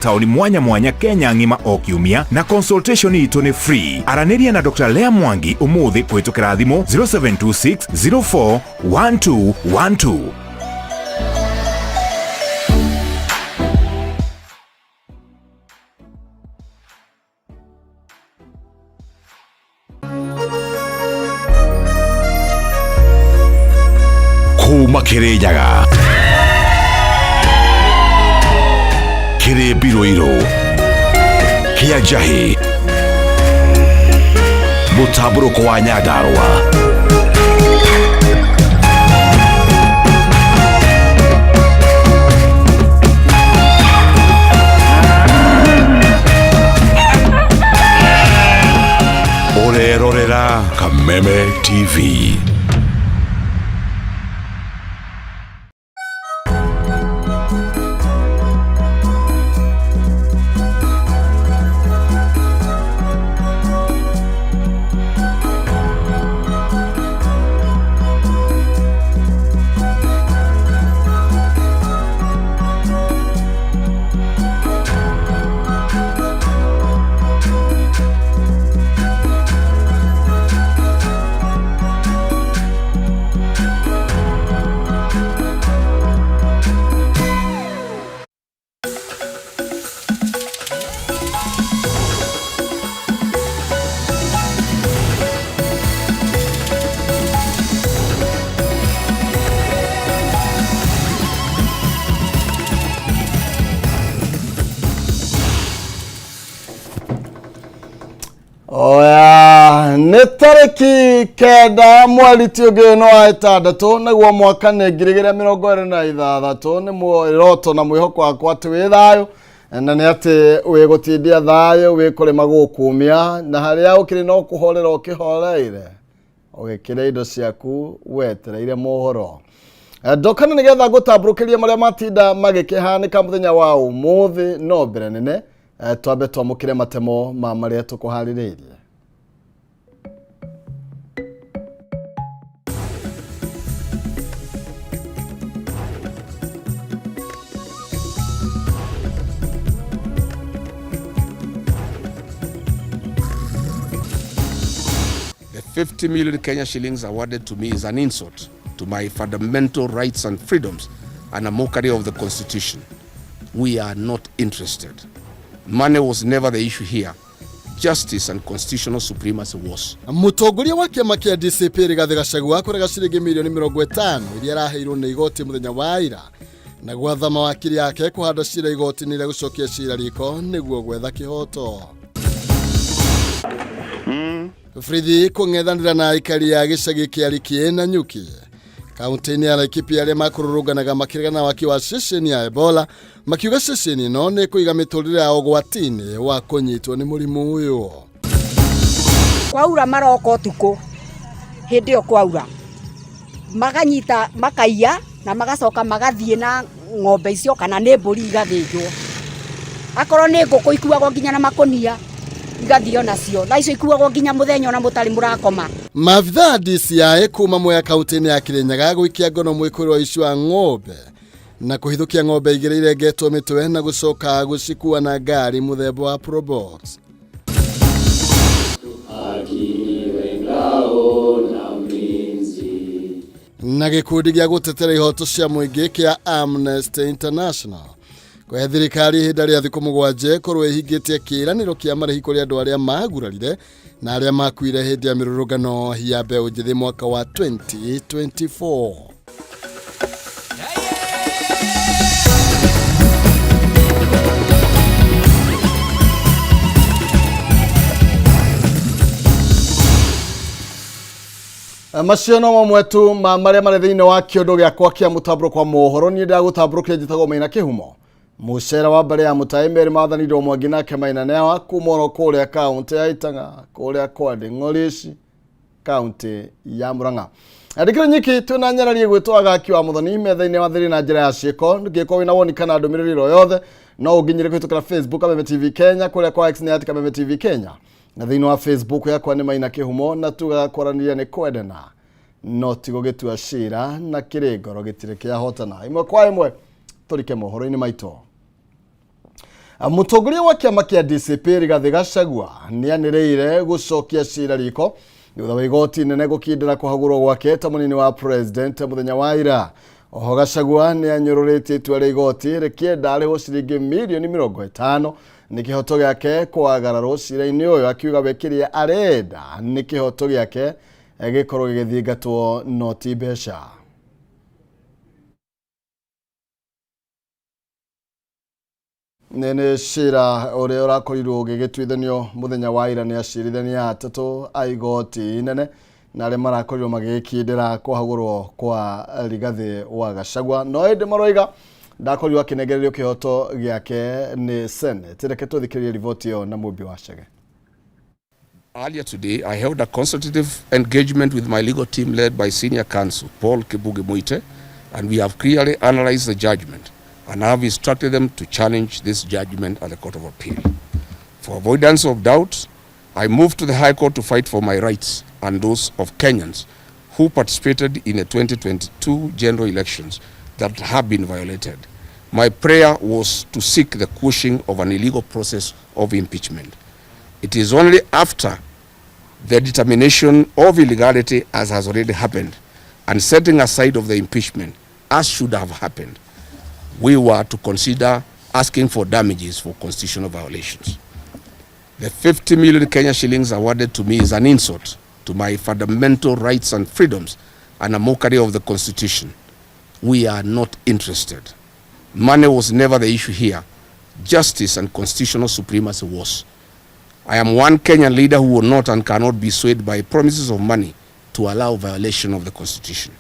Taũni mwanya mwanya Kenya ng'ima o kiumia na consultation itũ nĩ free. Aranĩria na Dr. Lea Mwangi ũmũthĩ kũhĩtũkĩra thimũ 0726 04 1212. Kuma Kirinyaga kĩrĩ mbirũirũ kĩa njahĩ mũtambũrũko wa Nyandarũa. Ũrerorera Kameme TV. Oya, nĩ tarĩki 9 mweri ti ũngĩ no wa 6 nĩguo mwaka nĩ 2026. Nĩ mwĩroto na mwĩhoko wakwa atĩ wĩ thayũ na nĩ atĩ wĩ gũtindia thayũ, wĩ kũrĩma gũkũmia na harĩa ũkĩrĩ no kũhorera ũkĩhoreire ũgĩkĩra indo ciaku wetereire mohoro. Ndokana nĩgetha ngũtambũrũkĩrie marĩa matinda magĩkĩhanĩka mũthenya wa ũmũthĩ, no mbere nene twambe twamũkĩre matemo ma marĩa tũkũharĩrĩirie. The 50 million Kenya shillings awarded to me is an insult to my fundamental rights and freedoms and a mockery of the Constitution. We are not interested. Money was never the issue here. Justice and constitutional supremacy was. Mũtongoria wa kĩama kĩa DCP Rigathĩ Gachagua kũrega ciringi mirioni 50 iria araheirwo nĩ igoti mũthenya wa ira na gwatha mawakiri ake kũhanda cira igoti-inĩ rĩa gũcokia cira riko nĩguo gwetha kĩhoto. Borithi kũng'ethanĩra na aikari a gĩcagi kĩa Rikie na Nyuki kaunti-inĩ ya Laikipia arĩa makũrũrũnganaga makĩregana na waki wa ceceni ya Ebola makiuga ceceni ĩno nĩ kũiga mĩtũrĩre yao ũgwati-inĩ wa kũnyitwo nĩ mũrimũ ũyũ. Kwaura maroka ũtukũ, hĩndĩ ĩyo kwaura, makanyita makaiya na magacoka magathiĩ na ng'ombe icio kana nĩ mbũri igathĩnjwo. Akorwo nĩ ngũkũ ikuagwo nginya na makũnia igathiĩ nacio. Thaa icio ikuagwo nginya mũthenya ona mũtarĩ mũrakoma. Maabithaa a DCI kuma Mwea kaunti-inĩ ya Kirinyaga gũikia ngono mwĩkũĩrwo ũici wa ng'ombe na kũhithũkia ng'ombe igĩrĩ irengetwo mĩtwe na gũcoka gũcikua na ngari mũthemba wa Probox. Na gĩkundi gĩa gũtetera ihoto cia mũingĩ kĩa Amnesty International kũhe thirikari ihinda rĩa thikũ 7 ĩkorwo ĩhingĩtie kĩĩranĩro kĩa marĩhi kũrĩ andũ arĩa magurarire na arĩa makuire hĩndĩ ya mĩrũrũngano ya mbeũ njĩthĩ mwaka wa 2024. Macio no mamwe tu ma marĩa marĩ thĩinĩ wa kĩondo gĩakwa kĩa mũtambũrũko wa mohoro. Niĩ ndagũtambũrũkĩria njĩtagwo Maina Kĩhumo mũcera wa mbere ya mũtaĩ Mary Mathani ndo mwangi nake Maina Newa kuma oro kũrĩa kaũntĩ ya Itang'a kũrĩa kwa Ndĩng'orici kaũntĩ ya Murang'a. Andĩkĩro nyiki twĩna nyarari ĩgwĩtwo Agaki wa Mũthoni metha-inĩ wa thĩrĩ na njĩra ya ciĩko. Ngĩkorwo wĩna woni kana ndũmĩrĩri ĩro yothe no ũnginyĩre kũhĩtũkĩra Facebook Kameme TV Kenya, kũrĩa kwa X nĩ at Kameme TV Kenya, na thĩinĩ wa Facebook yakwa nĩ Maina Kĩhumo, na tugaga kwaranĩria nĩ kwendana no ti gũgĩtua cira na kĩrĩ ngoro gĩtirĩ kĩahotana. Ĩmwe kwa ĩmwe tũrike mohoro-inĩ maitũ. Mũtongoria wa kĩama kĩa DCP Rigathĩ Gachagua nĩanĩrĩire gũcokia cira riko thutha wa igoti inene gũkindĩra kũhagũrwo gwake ta mũnini wa president mũthenya wa ira. Oho Gachagua nĩanyũrũrĩtie itua rĩa igoti rĩkĩenda arĩhwo ciringi mirioni 50 nĩ kĩhoto gĩake kwagararwo cira-inĩ ũyũ, akiuga we kĩrĩa arenda nĩ kĩhoto gĩake gĩkorwo gĩgĩthingatwo no ti mbeca. Nĩ cira ũrĩa ũrakorirwo ũgĩgĩtuithanio mũthenya wa ira nĩ acirithania atatũ a igoti inene na arĩa marakorirwo magĩgĩkindĩra kũhagũrwo kwa Rigathĩ wa Gachagua, no ĩndĩ maroiga ndakorirwo akĩnengererio kĩhoto gĩake nĩ Senate. Reke tũthikĩrĩrie riboti ĩyo na Mũmbi wa Chege. Earlier today, I held a consultative engagement with my legal team led by Senior Counsel Paul Kibugi Muite, and we have clearly analyzed the judgment and have instructed them to challenge this judgment at the Court of Appeal. For avoidance of doubt, I moved to the High Court to fight for my rights and those of Kenyans who participated in the 2022 general elections that have been violated. My prayer was to seek the quashing of an illegal process of impeachment. It is only after the determination of illegality, as has already happened, and setting aside of the impeachment, as should have happened, we were to consider asking for damages for constitutional violations. The 50 million Kenya shillings awarded to me is an insult to my fundamental rights and freedoms and a mockery of the Constitution. We are not interested. Money was never the issue here. Justice and constitutional supremacy was. I am one Kenyan leader who will not and cannot be swayed by promises of money to allow violation of the Constitution.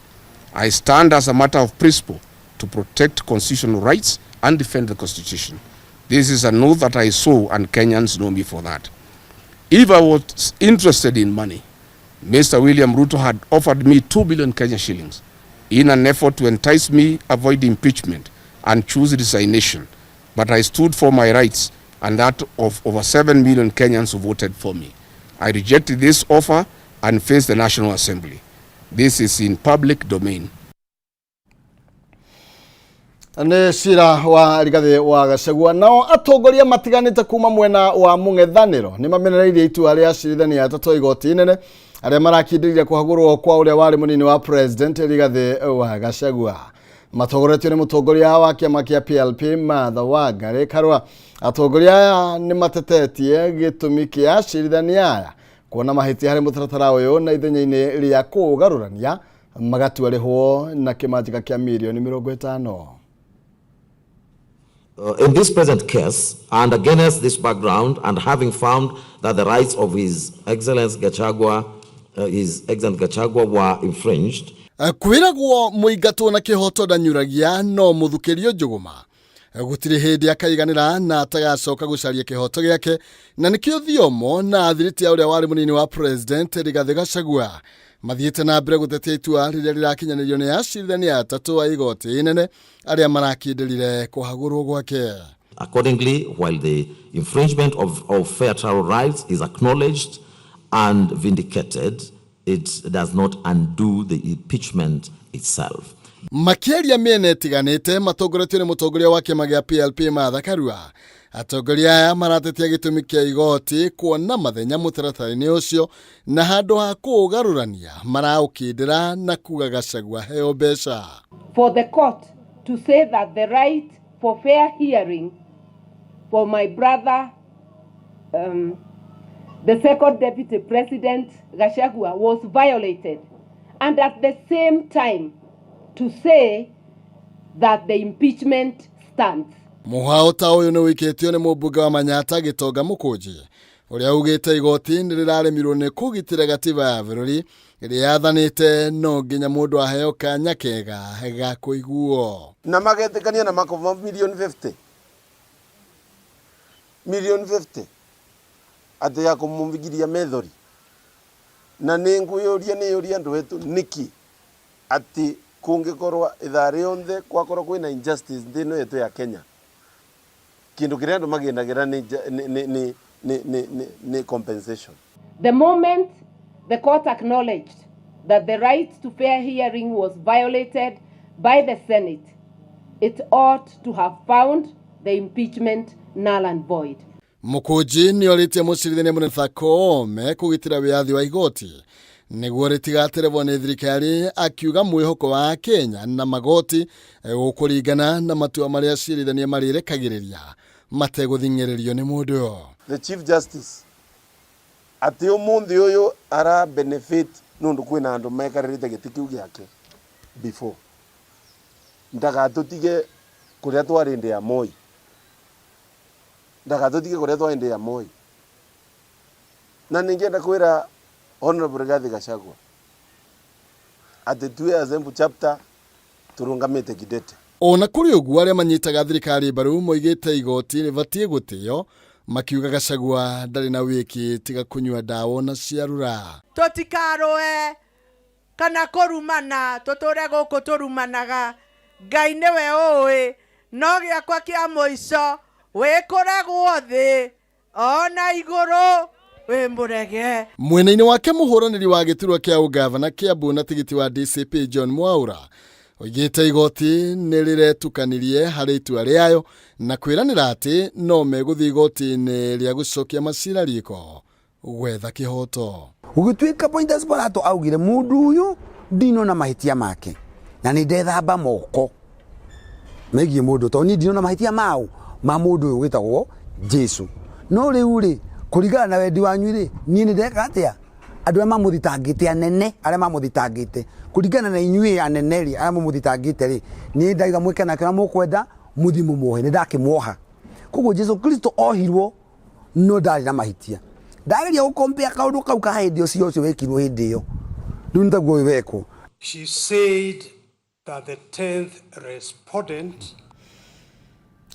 I stand as a matter of principle to protect constitutional rights and defend the Constitution. This is an oath that I swore, and Kenyans know me for that. If I was interested in money, Mr. William Ruto had offered me 2 billion Kenya shillings in an effort to entice me avoid impeachment and choose resignation. But I stood for my rights and that of over 7 million Kenyans who voted for me. I rejected this offer and faced the National Assembly. This is in public domain. Nĩ cira wa Rigathĩ wa Gachagua. Nao atongoria matiganĩte kuma mwena wa mũng'ethanĩro nĩ mamenereirie itua rĩa acirithania atatũ a igoti inene arĩa marakindĩrire kũhagũrwo kwa ũrĩa warĩ mũnini wa president Rigathĩ wa Gachagua. Matongoretio nĩ mũtongoria wa kĩama kĩa PLP Martha Wangari Karua. Atongoria aya nĩ matetetie gĩtũmi kĩa acirithania aya kuona mahĩtia harĩ mũtaratara ũyũ na ithenya-inĩ rĩa kũũgarũrania magatua rĩhwo na kĩmanjĩka kĩa mirioni 50. In this present case, and against this background, and having found that the rights of His Excellency Gachagua, were infringed, Kwĩragwo mũingatwo na kĩhoto ndanyuragia no mũthukĩrio njũgũma. Gũtirĩ hĩndĩ akaiganĩra na atagacoka gũcaria kĩhoto gĩake, na nĩkĩo Thiomo na athiriti a ũrĩa warĩ mũnini wa president Rigathĩ Gachagua mathiĩte na mbere gũtetia itua rĩrĩa rĩrakinyanĩrio nĩ acirithania atatũ a igoti inene arĩa marakindĩrire kũhagũrwo gwake. Accordingly, while the infringement of fair trial rights is acknowledged and vindicated, it does not undo the impeachment itself. Makĩaria mĩena ĩtiganĩte matongoretio nĩ mũtongoria wa kĩama gĩa PLP Martha Karua. Atongoria aya maratetia gĩtũmi kĩa igoti kuona mathenya mũtaratara-inĩ ũcio na handũ ha kũũgarũrania maraũkindĩra na kuga Gachagua heo mbeca. For the court to say that the right for fair hearing for my brother, the second deputy president Gachagua, was violated, and at the same time to say that the impeachment stands. Mũhao ta ũyũ nĩ ũikĩtio nĩ mũmbunge wa Manyatta Gĩtonga Mũkũnji ũrĩa ugĩte igoti nĩ rĩraremirwo nĩ kũgitĩra gatiba ya bũrũri ĩrĩa yathanĩte no nginya mũndũ aheo kanya kega ga kũiguo. Na magetĩkania na makoma milioni 50 milioni 50 atĩ ya kũmũgiria methori. Na nĩ ngwĩyũria nĩ yũria andũ etu nĩkĩ atĩ kũngĩkorwo ithaa rĩothe gwakorwo kwĩna injustice nthĩ ĩno yetu ya Kenya, kĩndũ kĩrĩa andũ magendagĩra nĩ compensation. The moment the court acknowledged that the right to fair hearing was violated by the Senate, it ought to have found the impeachment null and void. Mũkũnji nĩ orĩtie mũcirithania mũnene Martha Koome kũgitĩra wĩyathi wa igoti nĩguo rĩtigaterebwo nĩ thirikari, akiuga mwĩhoko wa Kenya na magoti ũkũringana na matua marĩa acirithania marĩrekagĩrĩria mategũthing'ĩrĩrio nĩ mũndũ. The Chief Justice ati umuthi uyu ara benefit nundu kwina andu mekaririte giti kiu giake before, ndagatutige kuria twari ndi ya Moi, ndagatutige kuria twari ndi ya Moi. Na ningienda kwira Honorable Rigathi Gachagua ati tue as Embu chapter turungamite kidete. Ona kũrĩ ũguo, arĩa manyitaga thirikari mbaru moigĩte igoti rĩbatiĩ gũtĩo, makiuga Gachagua ndarĩ na wĩki tiga kũnyua ndawa na ciarura. Tũtikarũe kana kũrumana, tũtũre gũkũ tũrumanaga. Ngai nĩwe ũĩ, no gĩakwa kĩa mũico, wĩkũregwo thĩ ona igũrũ wĩ mũrege. Mwena-inĩ wake, mũhũranĩri wa gĩturwa kĩa ũgavana Kiambu na tigiti wa DCP John Mwaura oigĩte igoti nĩ rĩretukanirie harĩ itua rĩayo na kwĩranĩra atĩ no megũthiĩ igoti-inĩ rĩa gũcokia macira riko gwetha kĩhoto. Gũgĩtuĩka Pontius Pilato augire, mũndũ ũyũ ndinona mahĩtia make na nĩ ndethamba moko megiĩ mũndũ, tondũ niĩ ndinona mahĩtia mao ma mũndũ ũyũ wĩtagwo Jesu. No rĩu rĩ, kũringana na wendi wanyu rĩ, niĩ nĩ ndeka atĩa? Andũ arĩa mamũthitangĩte, anene arĩa mamũthitangĩte, kũringana na inyuĩ anene rĩ, arĩa mamũthitangĩte rĩ, niĩ ndaiga mwĩke nake ũrĩa mũkwenda, mũthiĩ mũmuohe. Nĩ ndakĩmuoha. Koguo Jesu Kristo ohirwo no ndarĩ na mahĩtia. Ndageria gũkompea kaũndũ kau ka hĩndĩ ũcio ũcio wekirwo hĩndĩ ĩyo, rĩu nĩ taguo wekwo. She said that the 10th respondent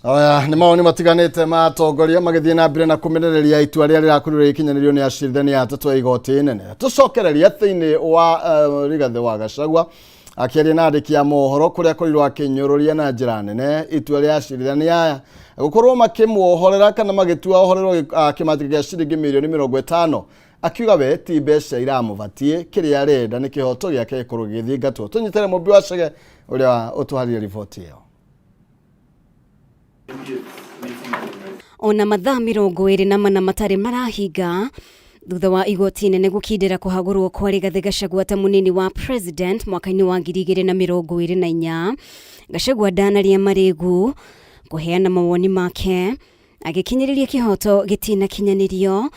Aya nĩ mawoni matiganĩte ma atongoria magĩthiĩ na mbere na kũmenereria itua rĩrĩa rĩrakorirwo rĩgĩkinyanĩrio nĩ acirithania atatũ a igoti nene. Tũcokereria thĩinĩ wa Rigathĩ wa Gachagua akĩaria na andĩki a mohoro, kũrĩa akorirwo akĩnyũrũria na njĩra nene itua rĩa acirithania aya gũkorwo makĩmuohorera kana magĩtua ohorerwo kĩmatĩka gĩa ciringi mirioni 50, akiuga we ti mbeca iramũbatiĩ, kĩrĩa arenda nĩ kĩhoto gĩake gĩkorwo gĩgĩthingatwo. Tũnyitĩre Mũmbi wa Chege ũrĩa ũtũharĩrie riboti ĩyo. Ona mathaa 24 matarĩ marahinga thutha wa igoti nene gũkindĩra kũhagũrwo kwa Rigathĩ Gachagua ta mũnini wa president mwaka-inĩ wa 2024, Gachagua ndanaria marĩgu kũheana mawoni make, agĩkinyĩrĩria kĩhoto gĩtinakinyanĩrio,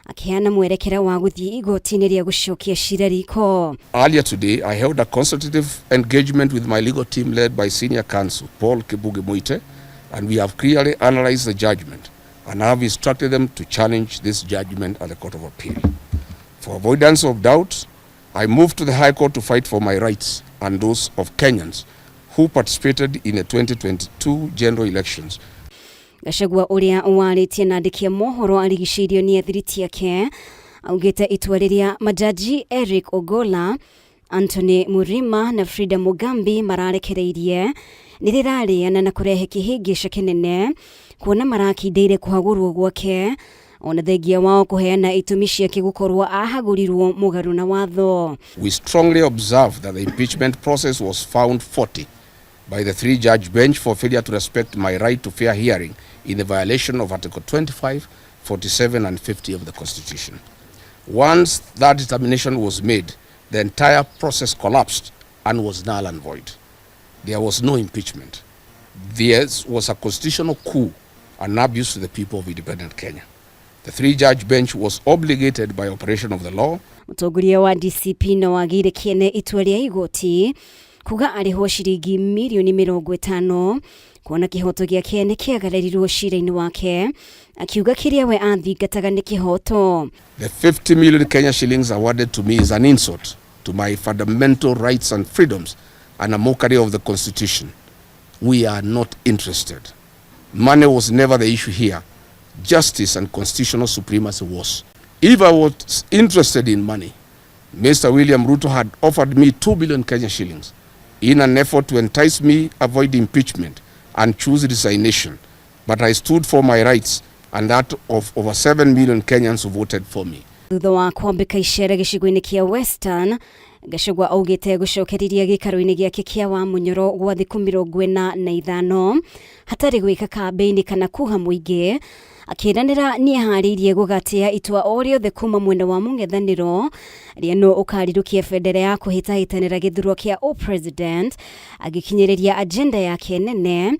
akĩheana mwerekera wa gũthiĩ igoti-inĩ rĩa gũcokia cira riko. Earlier today, I held a consultative engagement with my legal team led by Senior Counsel Paul Kibuge Muite, and we have clearly analyzed the judgment and have instructed them to challenge this judgment at the Court of Appeal. For avoidance of doubt, I moved to the High Court to fight for my rights and those of Kenyans who participated in the 2022 general elections. Gachagua ũrĩa warĩtie na andĩki a mohoro arigicĩirio nĩ athiriti ake augĩte itua rĩrĩa majaji Eric Ogola, Anthony Murima na Frida Mugambi mararekereirie nĩ rĩrarĩana na kũrehe kĩhĩngĩca kĩnene, kuona marakindĩire kũhagũrwo gwake ona thengia wao kũheana itũmi ciake gũkorwo ahagũrirwo mũgarũ na watho. We strongly observe that the impeachment process was found faulty by the three-judge bench for failure to respect my right to fair hearing in the violation of Article 25, 47 and 50 of the Constitution. Once that determination was made, the entire process collapsed and was null and void. There was no impeachment. There was a constitutional coup and abuse to the people of independent Kenya. The three-judge bench was obligated by operation of the law. Mũtongoria wa DCP no wagĩire kĩene itua rĩa igoti kuga arĩhwo ciringi mirioni 50 kuona kĩhoto gĩake nĩ kĩagararirwo cira-inĩ wake, akiuga kĩrĩa we athingataga nĩ kĩhoto. The 50 million Kenya shillings awarded to me is an insult to my fundamental rights and freedoms and a mockery of the Constitution. We are not interested. Money was never the issue here. Justice and constitutional supremacy was. If I was interested in money, Mr. William Ruto had offered me 2 billion Kenya shillings in an effort to entice me avoid impeachment and choose resignation. But I stood for my rights and that of over 7 million Kenyans who voted for me. Thutha wa kwambĩka icera gĩcigo-inĩ kĩa Western, Gachagua augĩte gũcokereria gĩikaro-inĩ gĩake kĩa Wamunyoro gwa thikũ 45 hatarĩ gwĩka kambĩini kana kuha mũingĩ, akĩranĩra nĩeharĩirie gũgatĩa itua o rĩothe kuma mwena wa mũng'ethanĩro rĩa nũ ũkarirũkia bendera ya kũhĩtahĩtanĩra gĩthurwa kĩa ũpresident, agĩkinyĩrĩria agenda yake nene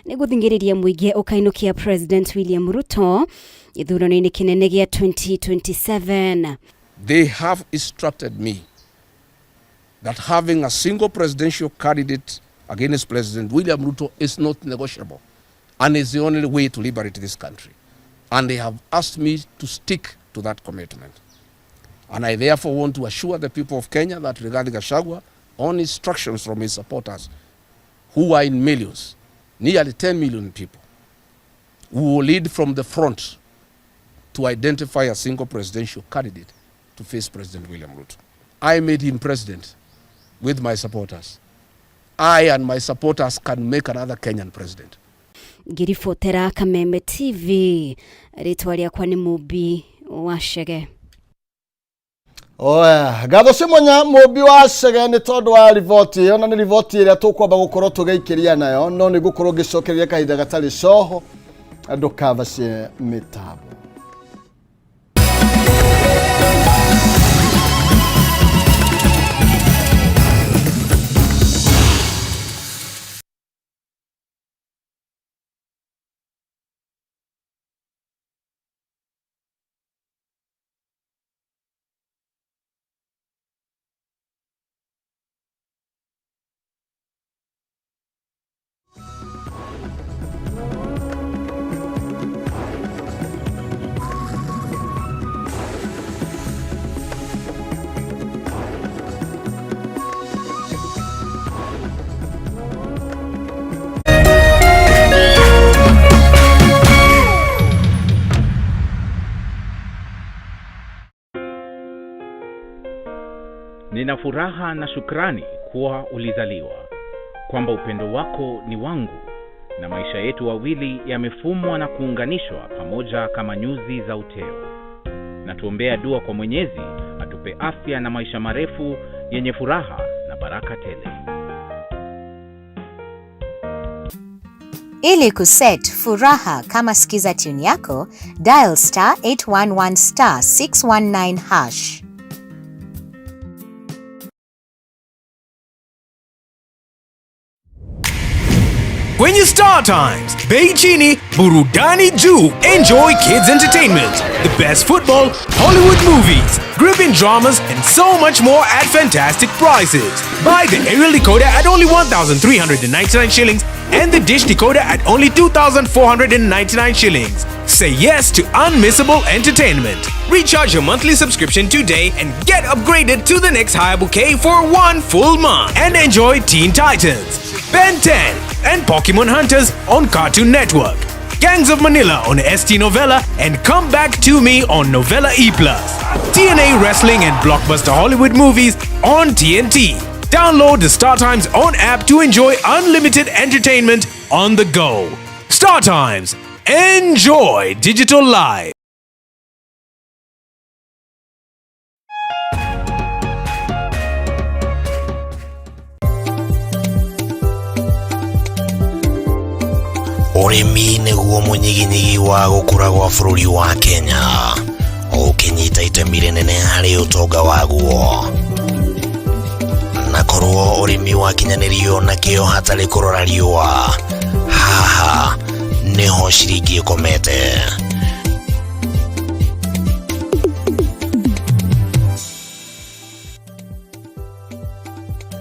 nĩ gũthing'ĩrĩria mũingĩ ũkainũkia President William Ruto gĩthurano-inĩ kĩnene gĩa 2027. They have instructed me that having a single presidential candidate against President William Ruto is not negotiable and is the only way to liberate this country. And they have asked me to stick to that commitment. And I therefore want to assure the people of Kenya that Rigathi Gachagua, on instructions from his supporters, who are in millions, nearly 10 million people, who will lead from the front to identify a single presidential candidate to face President William Ruto. I made him president with my supporters. I and my supporters can make another Kenyan president. Ngĩribotera Kameme TV, rĩtwa rĩakwa nĩ Mũmbi wa Chege. Oya, ngatho cia mwanya Mũmbi wa Chege nĩ tondũ wa riboti ĩyo, na nĩ riboti ĩrĩa tũkwamba gũkorwo tũgĩikĩria nayo, no nĩ ngũkorwo ngĩcokeria kahinda gatarĩ coho ndũkavacie mĩtambo. Nina furaha na shukrani kuwa ulizaliwa, kwamba upendo wako ni wangu na maisha yetu wawili yamefumwa na kuunganishwa pamoja kama nyuzi za uteo. Na tuombea dua kwa Mwenyezi atupe afya na maisha marefu yenye furaha na baraka tele. Ili kuset furaha kama skiza tune yako, dial star 811 star 619 hash. Kwenye Star Times, bei chini, burudani juu. Enjoy kids entertainment, the best football, Hollywood movies, gripping dramas, and so much more at fantastic prices. Buy the aerial decoder at only 1,399 shillings and the dish decoder at only 2,499 shillings. Say yes to unmissable entertainment. Recharge your monthly subscription today and get upgraded to the next higher bouquet for 1 full month. And enjoy Teen Titans, Ben 10, and Pokemon Hunters on Cartoon Network, Gangs of Manila on ST Novella, and Come Back to Me on Novella E+. TNA Wrestling and Blockbuster Hollywood movies on TNT. Download the Star Times own app to enjoy unlimited entertainment on the go. Star Times. Enjoy digital life. Ũrĩmi nĩguo mũnyiginyigi wa gũkũra gwa bũrũri wa Kenya, ũkĩnyita itemi rĩnene harĩ ũtonga waguo. Na korwo ũrĩmi wakinyanĩrio na kĩo hatarĩ kũrora riũa, haha nĩho ciringi ĩkomete.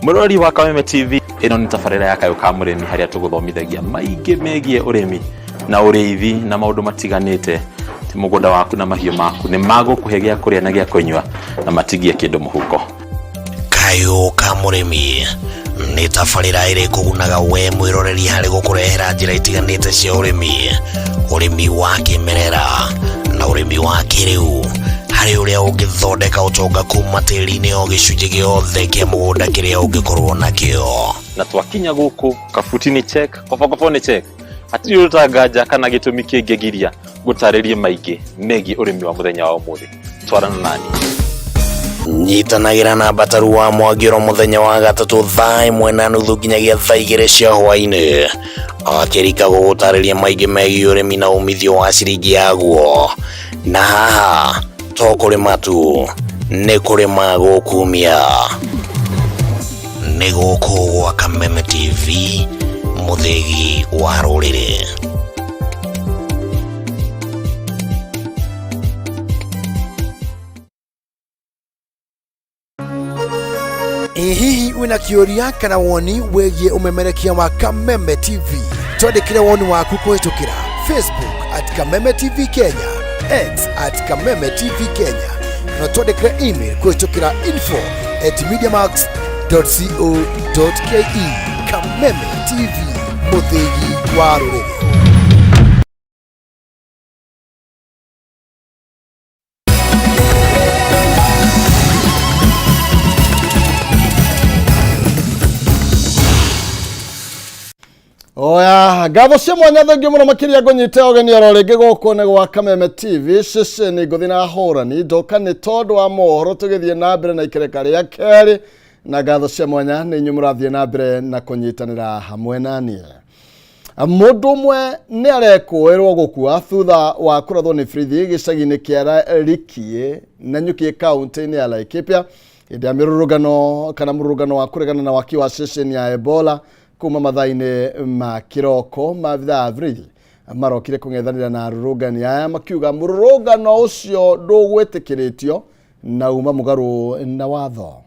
Mũrori wa Kameme TV, ĩno nĩ tabarĩra ya Kayũ ka Mũrĩmi harĩa tũgũthomithagia maingĩ megiĩ ũrĩmi na ũrĩithi na maũndũ matiganĩte. Ti mũgũnda waku na mahiũ maku nĩ magũkũhe gĩa kũrĩa na gĩa kũnyua na matigie kĩndũ mũhuko. Kayũ ka Mũrĩmi nĩ tabarĩra ĩrĩ kũgunaga we mwĩroreri harĩ gũkũrehera njĩra itiganĩte cia ũrĩmi, ũrĩmi wa kĩmerera na ũrĩmi wa kĩrĩu, harĩ ũrĩa ũngĩthondeka ũtonga kuma tĩri-inĩ o gĩcunjĩ gĩothe kĩa mũgũnda kĩrĩa ũngĩkorwo nakĩo. Na twakinya gũkũ kabuti nĩ check, kobokobo nĩ check, hatirĩ ũrutanganja kana gĩtũmi kĩngĩgiria gũtarĩrie maingĩ megiĩ ũrĩmi wa mũthenya wa ũmũthĩ. Twarana nani. Nyitanagĩra na Mbataru wa Mwangi oro mũthenya wa gatatũ thaa ĩmwe na nuthu nginyagia thaa igĩrĩ cia hwaĩ-inĩ akĩrika gũgũtarĩria maingĩ megiĩ ũrĩmi na umithio wa ciringi yaguo na haha to kũrĩma tu nĩ kũrĩma gũkumia nĩ gũkũ gwa Kameme TV mũthĩgi wa rũrĩrĩ. Ĩ hihi wĩna kĩũria kana woni wĩgiĩ ũmemerekia wa Kameme TV? Twandĩkĩre woni waku kũhĩtũkĩra Facebook at Kameme TV Kenya, X at Kameme TV Kenya, na twandĩkĩre email kũhĩtũkĩra info at mediamax.co.ke. Kameme TV, mũthĩgi wa rũrĩrĩ. Oya, ngatho cia mwanya thengio mũno makĩria ngũnyite ũgeni oro rĩngĩ gũkũ nĩ gwa Kameme TV ceceni ngũthi na hũrani ndoka nĩ tondũ wa mohoro tũgĩthiĩ na mbere na ikereka rĩa kerĩ na ngatho cia mwanya nĩ inyuĩ mũrathiĩ na mbere na kũnyitanĩra hamwe na niĩ. Mũndũ ũmwe nĩ arekũĩrwo gũkua thutha wa kũrathwo nĩ birithi gĩcagi-inĩ kĩa Rikiĩ na Nyuki kaunti-inĩ ya Laikipia hĩndĩ ya mĩrũrũngano kana mũrũrũngano wa kũregana na waki wa ceceni ya Ebola kuma mathaa-inĩ ma kĩroko. Maabithaa a birithi marokire kũng'ethanĩra na arũrũngani aya makiuga mũrũrũngano ũcio ndũgwĩtĩkĩrĩtio na uma mũgarũ na watho.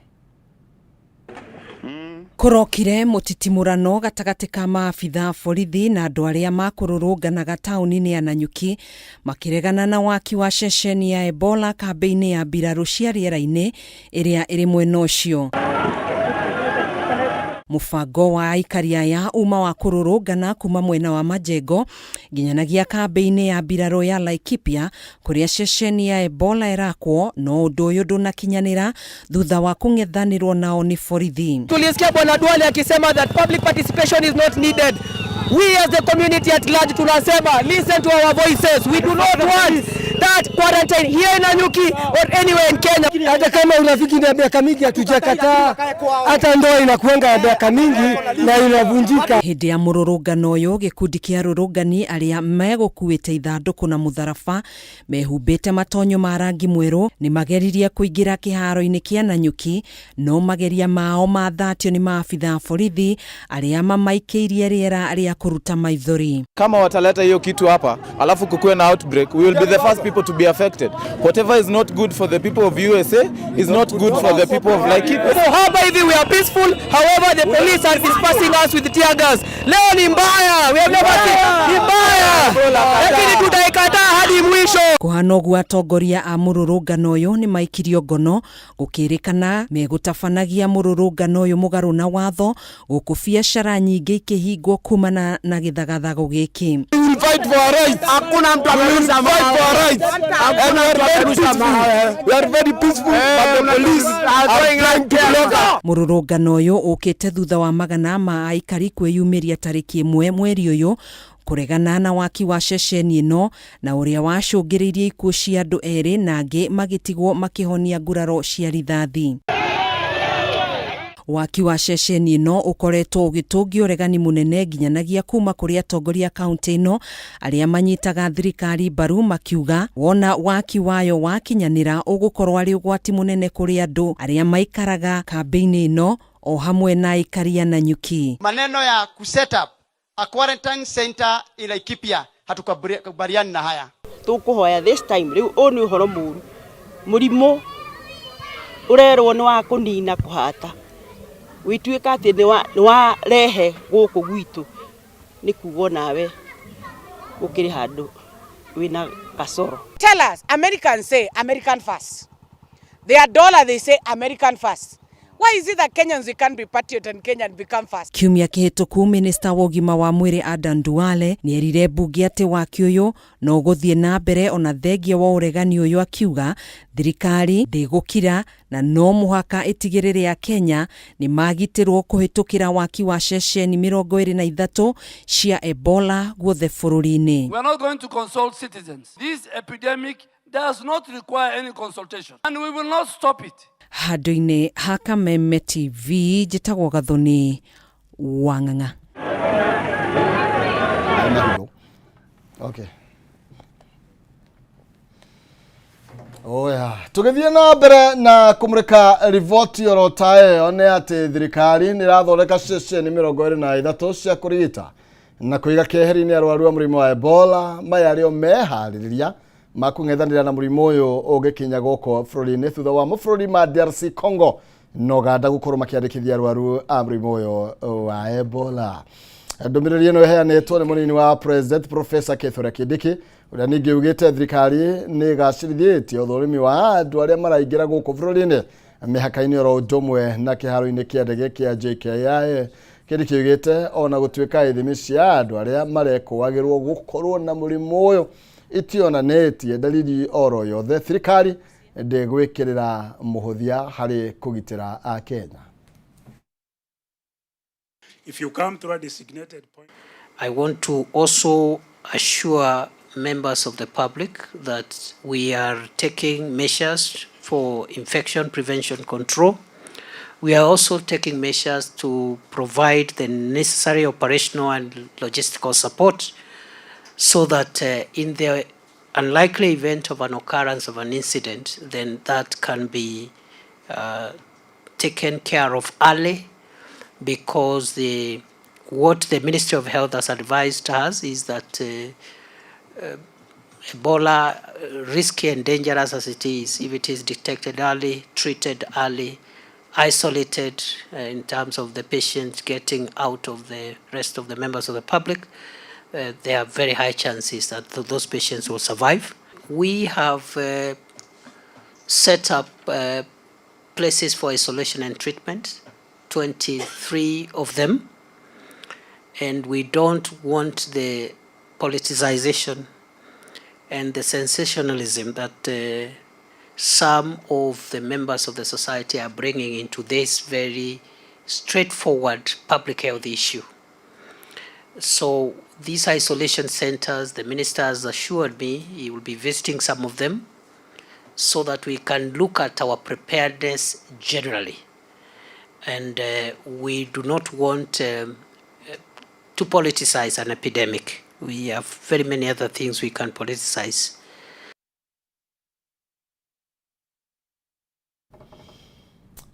Kũrokire mũtitimũrano gatagatĩ ka maabitha a borithi na andũ arĩa makũrũrũnganaga taũni-inĩ ya Nanyuki makĩregana na waki wa ceceni ya Ebola kambĩ-inĩ ya mbirarũ cia rĩera-inĩ ĩrĩa ĩrĩ mwena ũcio. Mũbango wa aikari aya uma wa kũrũrũngana kuma mwena wa Majengo nginyanagia kambĩ-inĩ ya mbirarũ ya Laikipia kũrĩa ceceni ya Ebola ĩrakwo, no ũndũ ũyũ ndũnakinyanĩra thutha wa kũng'ethanĩrwo nao nĩ borithi. Tulisikia Bwana Duale akisema that public participation is not needed. We as the community at large tunasema listen to our voices. We do not want that quarantine here in Nanyuki or anywhere in Kenya. Hata kama urafiki ni ya miaka mingi hatujakataa, hata ndoa inakuanga ya miaka mingi na inavunjika. Hĩndĩ ya mũrũrũngano ũyũ gĩkundi kĩa arũrũngani arĩa megũkuĩte ithandũkũ na mũtharaba mehumbĩte matonyo ma rangi mwerũ nĩ mageririe kũingĩra kĩharo-inĩ kĩa Nanyuki, no mageria mao mathatio nĩ maabitha a borithi arĩa mamaikĩirie rĩera rĩa kũruta maithori. Kama wataleta hiyo kitu hapa alafu kukuwe na outbreak, we will be the first people to be affected. Whatever is not good for the people of USA is not good for the people of Laikipia. So hapa hivi we are peaceful, however the police are dispersing us with tear gas. Leo ni mbaya, we have never seen, ni mbaya, lakini tutaikataa hadi mwisho. Kũhana ũguo atongoria a mũrũrũngano ũyũ nĩ maikirio ngono gũkĩrĩkana megũtabanagia mũrũrũngano ũyũ mũgarũ na watho gũkũ biacara nyingĩ ikĩhingwo kumana na gĩthagathago gĩkĩ. We will fight for our rights. Hakuna mtu We will atarusha fight for our rights. And we are very peaceful. We are very peaceful, but the police are trying to block us. Mũrũrũngano ũyũ ũkĩte thutha wa magana ma aikari kwĩyumĩria tarĩki ĩmwe mweri ũyũ kũregana na waki wa ceceni ĩno na ũrĩa wacũngĩrĩirie ikuũ cia andũ erĩ na angĩ magĩtigwo makĩhonia nguraro cia rithathi. Waki wa ceceni ĩno ũkoretwo ũgĩtũngio ũregani mũnene nginyanagia kuma kũrĩ atongoria kaunti ĩno arĩa manyitaga thirikari mbaru makiuga wona waki wayo wakinyanĩra ũgũkorwo arĩ ũgwati mũnene kũrĩ andũ arĩa maikaraga kambĩ-inĩ ĩno o hamwe na aikari a Nanyuki. Maneno ya kuset up a quarantine center in Laikipia hatukubaliani na haya. Tukuhoya this time riu ũyũ nĩ ũhoro mũru, mũrimũ ũrerwo nĩ wa kũnina kũhata wĩtuĩka atĩ nĩ warehe gũkũ gwitũ, nĩ kuga nawe gũkĩrĩ handũ wĩna kasoro. Tell us, Americans say American first. Their dollar, they say American first. Why is it that Kenyans, we can't be patriot and Kenyan become first? Kiumia kĩhĩtũku minista wa ũgima wa mwĩrĩ Adan Duale nĩerire mbunge atĩ waki ũyũ no ũgũthiĩ na mbere ona thengia wa ũregani ũyũ, akiuga thirikari ndĩgũkira na no mũhaka ĩtigĩrĩre a Kenya nĩ magitĩrwo kũhĩtũkĩra waki wa ceceni mĩrongo ĩrĩ na ithatũ cia Ebola guothe bũrũri-inĩ. We are not going to consult citizens. This epidemic does not require any consultation, and we will not stop it. Handũ-inĩ ha Kameme TV njĩtagwo Gathoni wa Ng'ang'a. Okay. Oya, tũgĩthiĩ na mbere na kũmũrĩka riboti oro ta ĩyo nĩ atĩ thirikari nĩ ĩrathondeka ceceni 23 cia kũrigita na kũiga keheri-inĩ arwaru a mũrimũ wa Ebola maya arĩo meharĩrĩria ma kũng'ethanĩra na mũrimũ ũyũ ũngĩkinya gũkũ bũrũri-inĩ thutha wa mabũrũri ma DRC Congo na Uganda gũkorwo makĩandĩkithia arwaru a mũrimũ ũyũ wa Ebola. Ndũmĩrĩri ĩno ĩheanĩtwo nĩ mũnini wa President Professor Kithure Kindiki ũrĩa ningĩ ugĩte thirikari nĩ ĩgacĩrithĩtie ũthũrimi wa andũ arĩa maraingĩra gũkũ bũrũri-inĩ mĩhaka-inĩ oro ũndũ ũmwe na kĩharo-inĩ kĩa ndege kĩa JKIA. Kindiki ugĩte ona gũtuĩka ithimi cia andũ arĩa marekũagĩrwo gũkorwo na mũrimũ ũyũ itionanĩtie dalili oro yothe, thirikari ndĩgwĩkĩrĩra mũhũthia harĩ kũgitĩra Akenya. If you come through a designated point. I want to also assure members of the public that we are taking measures for infection prevention control. We are also taking measures to provide the necessary operational and logistical support so that in the unlikely event of an occurrence of an incident, then that can be taken care of early, because what the Ministry of Health has advised us is that Ebola, risky and dangerous as it is, if it is detected early, treated early, isolated in terms of the patient getting out of the rest of the members of the public, there are very high chances that those patients will survive. We have set up places for isolation and treatment, 23 of them, and we don't want the politicization and the sensationalism that some of the members of the society are bringing into this very straightforward public health issue. So these isolation centers, the minister has assured me he will be visiting some of them so that we can look at our preparedness generally. And we do not want to politicize an epidemic. We have very many other things we can politicize.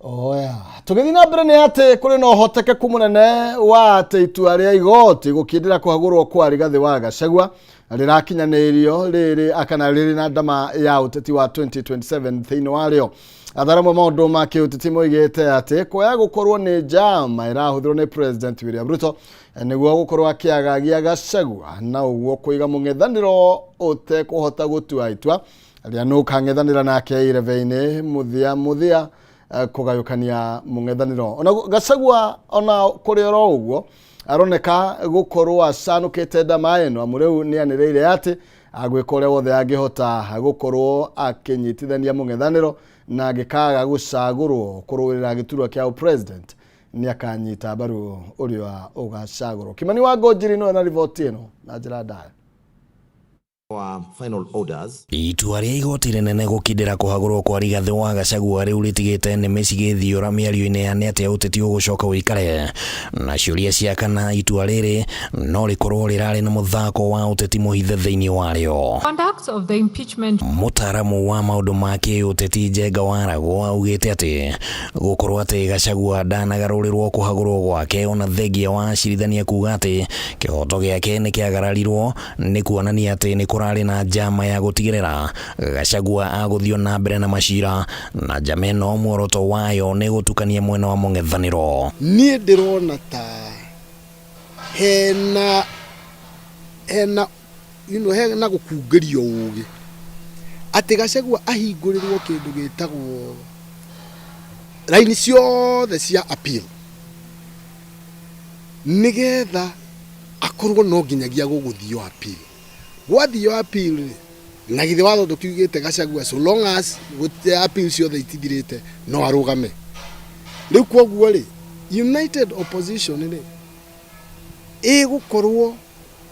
Oya, tũgĩthiĩ na mbere nĩ atĩ kũrĩ na ũhotekeku mũnene wa atĩ itua rĩa igoti gũkindĩra kũhagũrwo kwa Rigathĩ wa Gachagua rĩrakinyanĩirio rĩrĩ kana rĩrĩ na ndama ya ũteti wa 2027 thĩinĩ warĩo. Atharamu a maũndũ ma kĩũteti moigĩte atĩ kwaya gũkorwo nĩ njama ĩrahũthĩrwo nĩ President William Ruto nĩguo gũkorwo akĩagagia Gachagua na ũguo kũiga mũng'ethanĩro ũtekũhota gũtua itua rĩa nũ ũkang'ethanĩra nake irebe-inĩ mũthia mũthia kũgayũkania mũng'ethanĩro. Ona Gachagua ona kũrĩ oro ũguo aroneka gũkorwo acanũkĩte ndama ĩno amu rĩu nĩanĩrĩire atĩ agwĩka ũrĩa wothe angĩhota gũkorwo akĩnyitithania mũng'ethanĩro na angĩkaga gũcagũrwo kũrũĩrĩra gĩturwa kĩa president nĩakanyita mbaru ũrĩa ũgacagũrwo. Kimani wa Ngonjiri nĩwe na riboti ĩno na njĩra ndaya. Final orders. Itua rĩa igoti rĩnene gũkindĩra kũhagũrwo kwa Rigathĩ wa Gachagua rĩu rĩtigĩte nĩmĩ cigĩthiũra mĩario-inĩ ya nĩ atĩa ũteti ũgũcoka ũikare na ciũria cia kana itua rĩrĩ no rĩkorwo rĩrarĩ na mũthako wa ũteti mũhithe thĩinĩ warĩo. Conduct of the impeachment. Mũtaaramu wa maũndũ ma kĩũteti Njenga Waragwo augĩte atĩ gũkorwo atĩ Gachagua ndanagarũrĩrwo kũhagũrwo gwake ona thengia wa acirithania kuga atĩ kĩhoto gĩake nĩ kĩagararirwo nĩ kuonania atĩ nĩ kũrarĩ na njama ya gũtigĩrĩra Gachagua agũthiĩ na mbere na macira na njama ĩno muoroto wayo nĩ gũtukania mwena wa mũng'ethanĩro. Niĩ ndĩrona ta hena hena you know, hena gũkungĩrio ũgĩ atĩ Gachagua ahingũrĩrwo kĩndũ gĩtagwo raini ciothe cia appeal nĩgetha akorwo no nginyagia gũgũthio appeal. Gwathio appeal rĩ, na githĩ watho ndũkiugĩte Gachagua so long as appeal ciothe itithirĩte no arũgame. Rĩu kwoguo rĩ, United Opposition rĩ ĩgũkorwo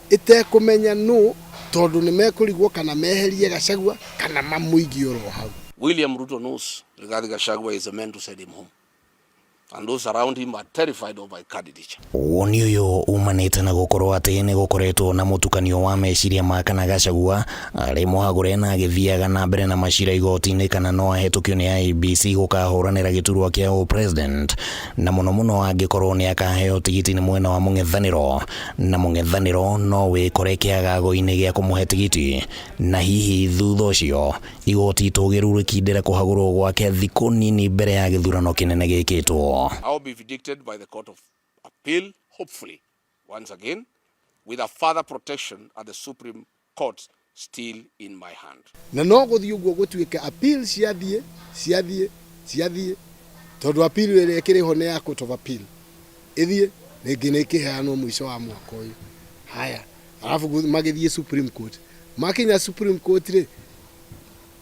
ĩtekũmenya nũ tondũ nĩ mekũrigwo kana meherie Gachagua kana mamũigie oro hau. William Ruto knows Rigathi Gachagua is the man to send him home. And those around him are terrified of my candidature. Woni ũyũ umanĩte na gũkorwo atĩ nĩ gũkoretwo na mũtukanio wa meciria ma kana Gachagua arĩ mũhagũre na agĩthiaga na mbere na macira igoti-inĩ kana no ahĩtũkio nĩ IEBC gũkahũranĩra gĩturwa kĩa ũ-president, na mũno mũno angĩkorwo nĩ akaheo tigiti nĩ mwena wa mũng'ethanĩro, na mũng'ethanĩro no wĩkore kĩagago-inĩ gĩa kũmũhe tigiti, na hihi thutha ũcio igoti itũgĩru rĩkindĩre kũhagũrwo gwake thikũ nini mbere ya gĩthurano kĩnene gĩkĩtwo. I'll be vindicated by the Court of Appeal, hopefully, once again, with a further protection at the Supreme Court still in my hand. Na no gũthiĩ ũguo gũtuĩke appeal ciathiĩ ciathiĩ ciathiĩ, tondũ appeal ĩrĩa ĩkĩrĩ ho nĩ ya Court of Appeal ĩthiĩ rĩngĩ nĩ ĩkĩheanwo mũico wa mwaka ũyũ. Haya, arabu magĩthiĩ Supreme Court, makinya Supreme Court rĩ,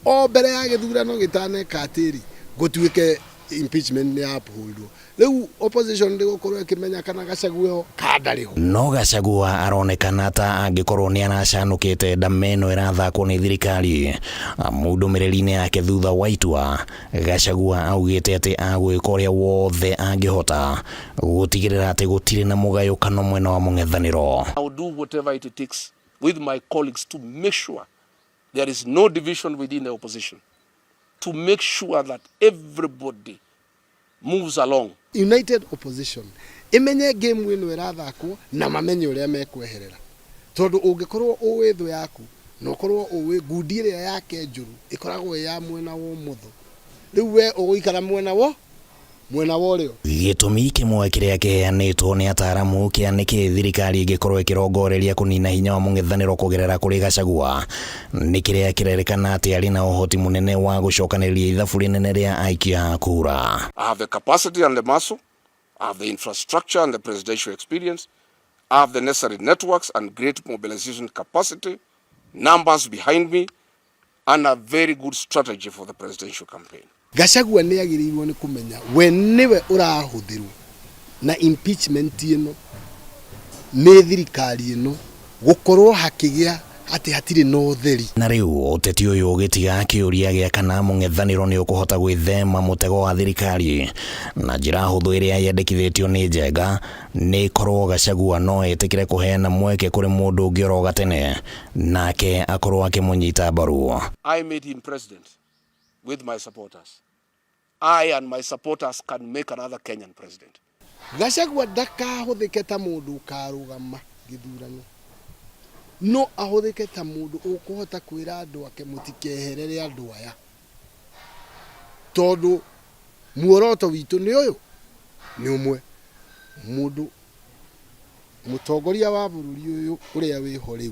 o mbere ya gĩthurano gĩtaneka atĩrĩ, gũtuĩke impeachment nĩ upholdwo. Rĩu opposition ndĩgũkorwo ĩkĩmenya kana Gachagua ho kana ndarĩ ho. No Gachagua aronekana ta angĩkorwo nĩ aracanũkĩte ndama ĩno ĩrathakwo nĩ thirikari. Amu ndũmĩrĩri-inĩ yake thutha wa itua, Gachagua augĩte atĩ agwĩka ũrĩa wothe angĩhota gũtigĩrĩra atĩ gũtirĩ na mũgayũkano mwena wa mũng'ethanĩro. I will do whatever it takes with my colleagues to make sure there is no division within the opposition, to make sure that everybody moves along. United opposition imenye game ĩno ĩrathakwo na mamenye ũrĩa mekweherera, tondũ ũngĩkorwo ũĩ thũ yaku na ũkorwo ũĩ ngundi ĩrĩa yake njũru ĩkoragwo ĩ ya mwena wa ũmotho, rĩu we ũgũikara mwena wa mwena wa ũrĩo. Gĩtũmi kĩmwe kĩrĩa kĩheanĩtwo nĩ ataramu kĩa nĩkĩ thirikari ĩngĩkorwo ĩkĩrongoreria kũnina hinya wa mũng'ethanĩro kũgerera kũrĩ Gachagua nĩ kĩrĩa kĩrerĩkana atĩ arĩ na ũhoti mũnene wa gũcokanĩrĩria ithabu rĩnene rĩa aikia a kura. I have the capacity and the muscle, I have the infrastructure and the presidential experience, I have the necessary networks and great mobilization capacity, numbers behind me, and a very good strategy for the presidential campaign. Gachagua nĩ agĩrĩirwo nĩ kũmenya we nĩwe ũrahũthĩrwo na impeachment ĩno nĩ thirikari ĩno gũkorwo hakĩgĩa atĩ hatirĩ na ũtheri. Na rĩu ũteti ũyũ ũgĩtiga kĩũria gĩa kana mũng'ethanĩro nĩ ũkũhota gwĩthema mũtego wa thirikari na njĩra hũthũ ĩrĩa yendekithĩtio nĩ Njenga, nĩ korwo Gachagua no etĩkĩre kũheana mweke kũrĩ mũndũ ũngĩ oro gatene nake akorwo akĩmũnyita mbaru. I made him president with my supporters. I and my supporters can make another Kenyan president. Gachagua ndakahũthĩke ta mũndũ ũkarũgama gĩthurano, no ahũthĩke ta mũndũ ũkũhota kwĩra andũ ake mũtikeherere andũ aya, tondũ muoroto witũ nĩ ũyũ nĩ ũmwe, mũndũ mũtongoria wa bũrũri ũyũ ũrĩa wĩho rĩu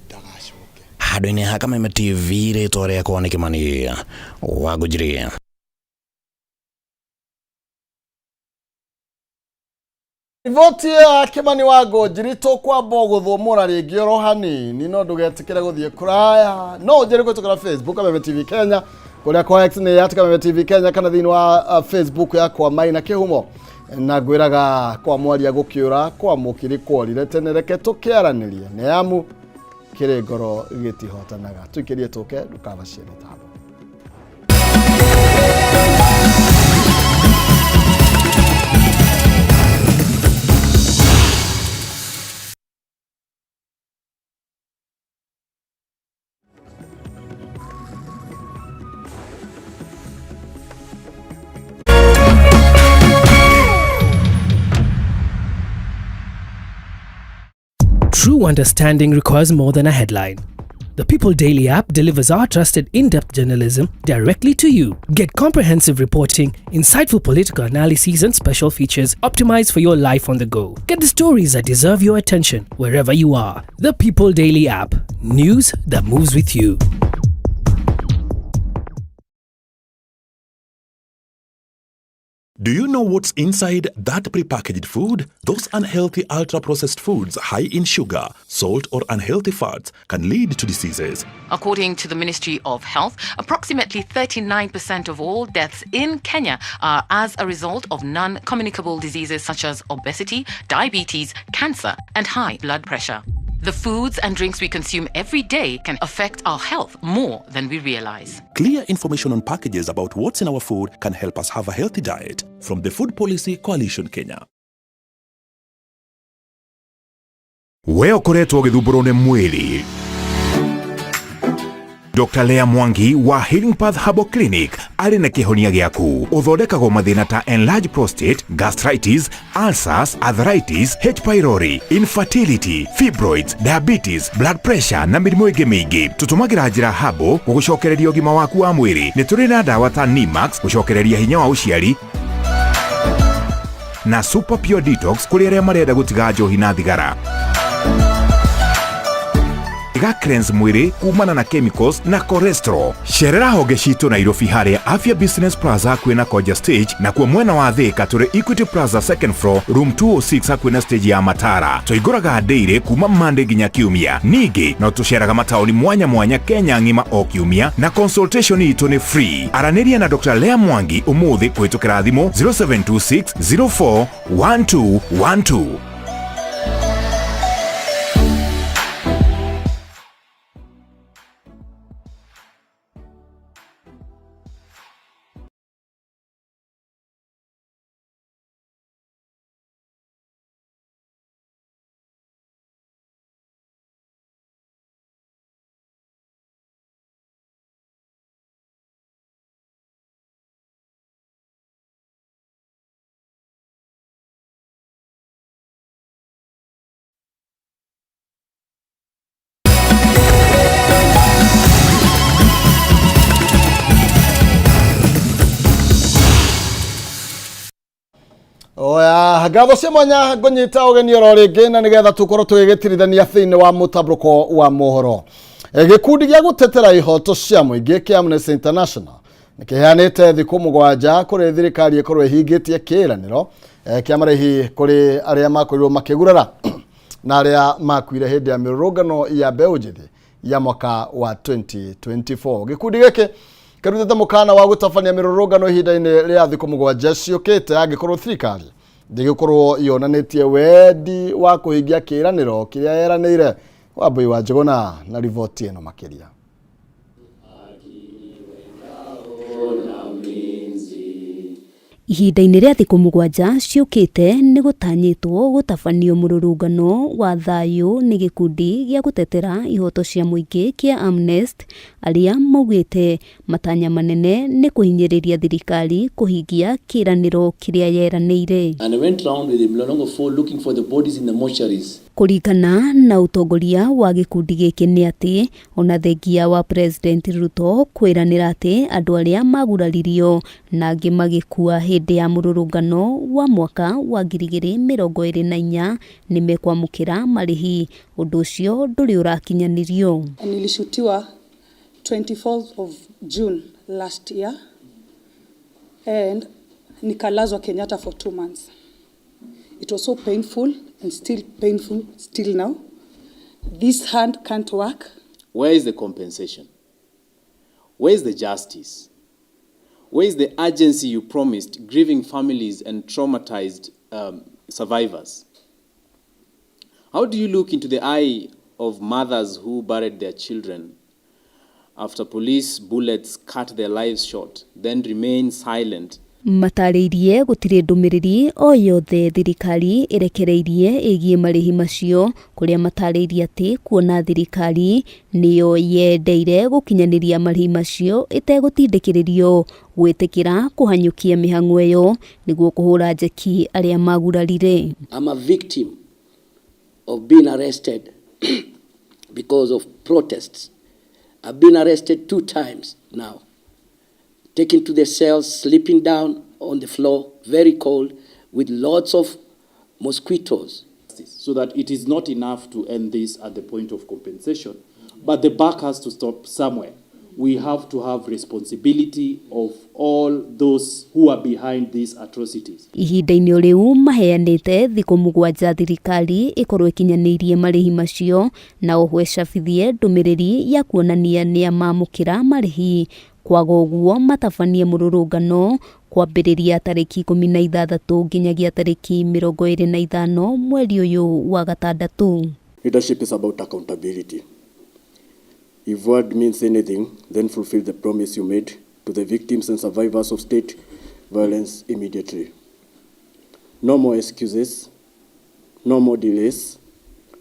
ndagacoke. Handũ-inĩ ha Kameme TV, rĩtwa rĩakwa nĩ Kĩmani wa Ngũnjiri. Riboti ya Kĩmani wa Ngũnjiri tũkwamba gũthũmũra rĩngĩ oro hanini, no ndũgetĩkĩre gũthiĩ kũraya, no ũnjĩre kũhĩtũkĩra Facebook Kameme TV Kenya, kũrĩa kwa X nĩ at Kameme TV Kenya, kana thĩinĩ wa Facebook yakwa Maina Kĩhumo, na ngwĩraga kwa mwaria gũkĩũra kwa mũkiri kworire tene, reke tũkĩaranĩrie nĩ amu kĩrĩ ngoro gĩtihotanaga. Tũikĩrie tũke ndũkabacie mĩtambo. True understanding requires more than a headline. The People Daily app delivers our trusted in-depth journalism directly to you. Get comprehensive reporting, insightful political analyses and special features optimized for your life on the go. Get the stories that deserve your attention wherever you are. The People Daily app. News that moves with you. Do you know what's inside that prepackaged food? Those unhealthy ultra-processed foods high in sugar, salt or unhealthy fats can lead to diseases. According to the Ministry of Health, approximately 39% of all deaths in Kenya are as a result of non-communicable diseases such as obesity, diabetes, cancer and high blood pressure. The foods and drinks we consume every day can affect our health more than we realize. Clear information on packages about what's in our food can help us have a healthy diet. From the Food Policy Coalition Kenya. We ũkoretwo ũgĩthumbũrwo nĩ mwĩrĩ. Dr. Lea Mwangi wa Healing Path Herbal Clinic arĩ na kĩhonia gĩaku. Ũthondekagwo mathĩna ta enlarged prostate, gastritis, ulcers, arthritis, H. pylori, infertility, fibroids, diabetes, blood pressure na mĩrimũ ĩngĩ mĩingĩ. Tũtũmagĩra njĩra herbal gũgũcokereria ũgima waku wa mwĩrĩ. Nĩ tũrĩ na ndawa ta Nimax gũcokereria hinya wa ũciari na Super Pure Detox kũrĩ arĩa marenda gũtiga njohi na thigara. Iga cleanse mwĩrĩ kumana na chemicals na cholesterol. Cerera honge citũ Nairobi harĩa Afya Business Plaza hakuhĩ na Koja Stage, nakuo mwena wa Thika tũrĩ Equity Plaza second floor room 206 hakuhĩ na stage ya Matara. Tũhingũraga daily kuma Monday nginya Kiumia. Ningĩ no tũceraga mataũni mwanya mwanya Kenya ng'ima o kiumia na consultation itũ nĩ free. Aranĩria na Dr. Lea Mwangi ũmũthĩ kũhĩtũkĩra thimũ 0726 04 1212. Oya, ngatho cia mwanya ngũnyita ũgeni oro rĩngĩ na nĩgetha tũkorwo tũgĩgĩtirithania thĩinĩ wa mũtambũrũko wa mohoro. Gĩkundi gĩa gũtetera ihoto cia mũingĩ kĩa Amnesty International nĩkĩheanĩte thikũ 7 kũrĩ thirikari ĩkorwo ĩhingĩtie kĩĩranĩro kĩa marĩhi kũrĩ arĩa makorirwo makĩgurara na arĩa makuire hĩndĩ ya mĩrũrũngano ya mbeũ njĩthĩ ya mwaka wa 2024. Gĩkundi gĩkĩ kĩrutĩte mũkana wa gũtabania mĩrũrũngano ihinda-inĩ rĩa thikũ 7 ciũkĩte angĩkorwo thirikari ndĩgĩkorwo yonanĩtie wendi wa kũhingia kĩĩranĩro kĩrĩa yeranĩire. Wambui wa Njũgũna na riboti ĩno makĩria. Ihinda-inĩ rĩa thikũ 7 ciũkĩte nĩ gũtanyĩtwo gũtabanio mũrũrũngano wa thayũ nĩ gĩkundi gĩa gũtetera ihoto cia mũingĩ kĩa Amnesty arĩa maugĩte matanya manene nĩ kũhinyĩrĩria thirikari kũhingia kĩĩranĩro kĩrĩa yeranĩire. And I went round with the Mlolongo 4 looking for the bodies in the mortuaries. Kũringana na ũtongoria wa gĩkundi gĩkĩ nĩ atĩ ona thengia wa President Ruto kwĩranĩra atĩ andũ arĩa maguraririo na angĩ magĩkua hĩndĩ ya mũrũrũngano wa mwaka wa 2024 nĩ mekwamũkĩra marĩhi, ũndũ ũcio ndũrĩ ũrakinyanĩrio. Nilishutiwa 24th of June last year and nikalazwa Kenyatta for 2 months. It was so painful and still painful still now. This hand can't work. Where is the compensation? Where is the justice? Where is the urgency you promised grieving families and traumatized survivors? How do you look into the eye of mothers who buried their children after police bullets cut their lives short, then remain silent? Matarĩirie gũtirĩ ndũmĩrĩri o yothe thirikari ĩrekereirie ĩgiĩ marĩhi macio, kũrĩa matarĩirie atĩ kuona thirikari nĩyo yendeire gũkinyanĩria marĩhi macio ĩtegũtindĩkĩrĩrio gwĩtĩkĩra kũhanyũkia mĩhang'o ĩyo nĩguo kũhũra njeki arĩa magurarire. I'm a victim of being arrested because of protests. I've been arrested 2 times now. Taken to the cells, sleeping down on the floor, very cold, with lots of mosquitoes. So that it is not enough to end this at the point of compensation, but the buck has to stop somewhere. We have to have responsibility of all those who are behind these atrocities. Ihinda-inĩ rĩu maheanĩte thikũ 7 thirikari ĩkorwo ĩkinyanĩirie marĩhi macio na oho ĩcabithie ndũmĩrĩri ya kuonania nĩa mamũkĩra marĩhi. Kwaga ũguo matabanie mũrũrũngano kwambĩrĩria tarĩki 16 nginyagia tarĩki 25 mweri ũyũ wa gatandatũ. Leadership is about accountability. If word means anything, then fulfill the promise you made to the victims and survivors of state violence immediately. No more excuses, no more delays,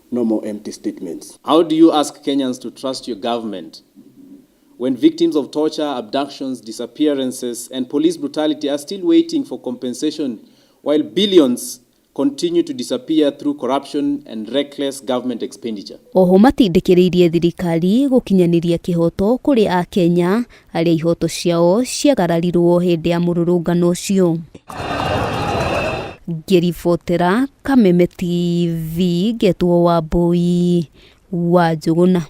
no more empty statements. How do you ask Kenyans to trust your government when victims of torture, abductions, disappearances, and police brutality are still waiting for compensation while billions continue to disappear through corruption and reckless government expenditure? Oho matindĩkĩrĩirie thirikari gũkinyanĩria kĩhoto kũrĩ akenya arĩa ihoto ciao ciagararirwo hĩndĩ ya mũrũrũngano ũcio. Ngĩribotera Kameme TV ngetwo Wambui wa Njũgũna.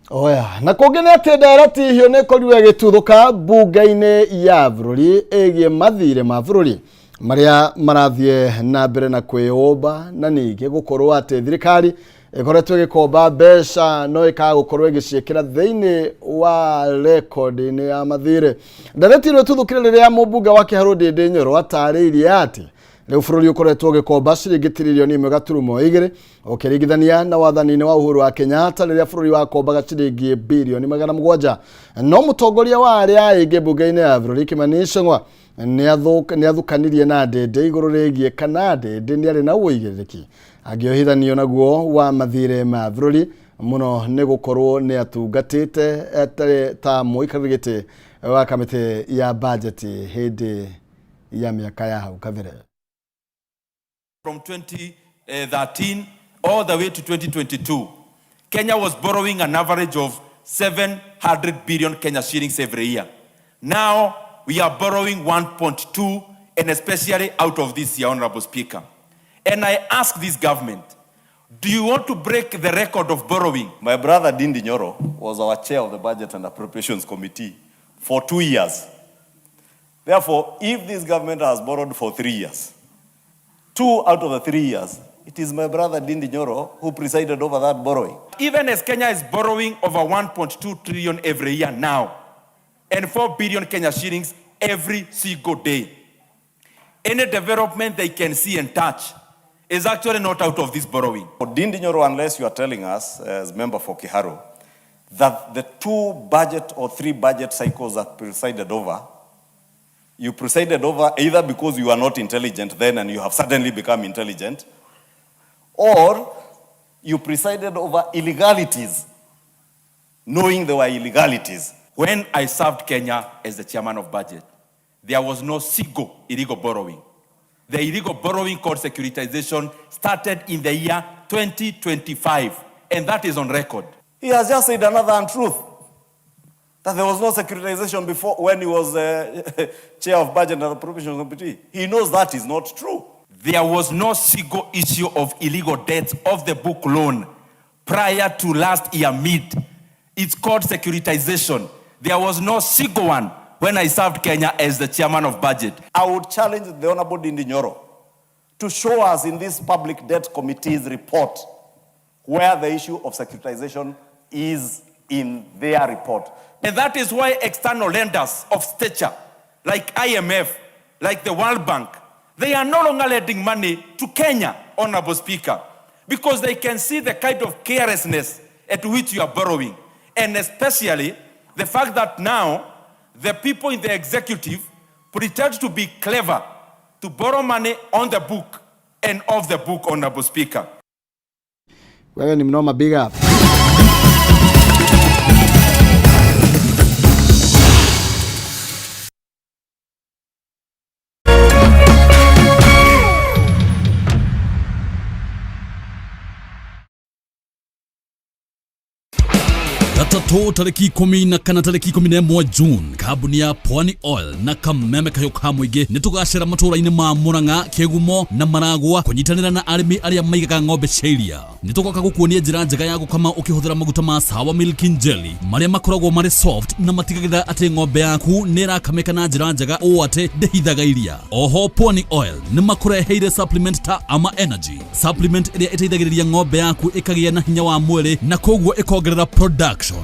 Oya, na kũngĩ nĩ atĩ ndereti hiũ nĩ ĩkorirwo ĩgĩtuthũka mbunge-inĩ ya bũrũri ĩgiĩ mathirĩ ma bũrũri marĩa marathiĩ na mbere na kwĩyũmba na ningĩ gũkorwo atĩ thirikari ĩkoretwo ĩgĩkomba mbeca no ĩkaga gũkorwo ĩgĩciĩkĩra thĩinĩ wa rekondi-inĩ ya mathirĩ. Ndereti ĩno ĩtuthũkire rĩrĩa mũmbunge wa Kĩharũ Ndĩndĩ Nyoro atarĩirie atĩ rĩu bũrũri ũkoretwo ũgĩkomba ciringi tiririoni 1.2 ũkĩringithania na wathani-inĩ wa Uhuru wa Kenyatta rĩrĩa bũrũri wakombaga ciringi birioni 700. No mũtongoria wa arĩa aingĩ mbunge-inĩ ya bũrũri Kimani Ichung'wa nĩ athukanirie na Ndĩndĩ igũrũ rĩgiĩ kana Ndĩndĩ nĩ arĩ na ũigĩrĩrĩki angĩohithanio naguo wa mathirĩ ma bũrũri mũno nĩ gũkorwo nĩ atungatĩte atarĩ ta mũikarĩri gĩtĩ wa kamĩtĩ ya bajeti hĩndĩ ya mĩaka ya hau kabere. From 2013 all the way to 2022, Kenya was borrowing an average of 700 billion Kenya shillings every year. Now we are borrowing 1.2, and especially out of this year, Honorable Speaker. And I ask this government, do you want to break the record of borrowing? My brother Ndindi Nyoro was our chair of the Budget and Appropriations Committee for 2 years. Therefore, if this government has borrowed for 3 years, 2 out of the 3 years, it is my brother Ndindi Nyoro who presided over that borrowing. Even as Kenya is borrowing over 1.2 trillion every year now, and 4 billion Kenya shillings every single day, any development they can see and touch is actually not out of this borrowing. For Ndindi Nyoro, unless you are telling us, as member for Kiharu, that the 2 budget or 3 budget cycles that presided over, you presided over either because you are not intelligent then and you have suddenly become intelligent, or you presided over illegalities, knowing there were illegalities. When I served Kenya as the chairman of budget, there was no single illegal borrowing. The illegal borrowing called securitization started in the year 2025, and that is on record. He has just said another untruth, that there was no securitization before when he was chair of Budget and Appropriations Committee. He knows that is not true. There was no single issue of illegal debt of the book loan prior to last year mid. It's called securitization. There was no single one when I served Kenya as the chairman of budget. I would challenge the Honorable Ndindi Nyoro to show us in this Public Debt Committee's report where the issue of securitization is in their report. And that is why external lenders of stature, like IMF, like the World Bank, they are no longer lending money to Kenya, Honorable Speaker, because they can see the kind of carelessness at which you are borrowing. And especially the fact that now the people in the executive pretend to be clever to borrow money on the book and off the book, Honorable Speaker. Wewe ni mnoma, big up. Gatatũ tarĩki 14 tarĩki 11 June, kambuni ya Pwani Oil na Kameme Kahiũ ka Mũingĩ nĩ tũgacera matũũra-inĩ ma Murang'a, Kĩgumo na Maragwa kũnyitanĩra na arĩmi arĩa maigaga ng'ombe cia iria. Nĩ tũgoka gũkuonia njĩra njega ya gũkama ũkĩhũthĩra maguta ma Sawa Milk and Jelly marĩa makoragwo marĩ soft na matigagĩrĩra atĩ ng'ombe yaku nĩ ĩrakamĩka na njĩra njega ũũ atĩ ndĩhithaga iria. Oho Pwani Oil nĩ makũreheire supplement ta Ama Energy, supplement ĩrĩa ĩteithagĩrĩria ng'ombe yaku ĩkagĩa na hinya wa mwĩrĩ na koguo ĩkongerera production.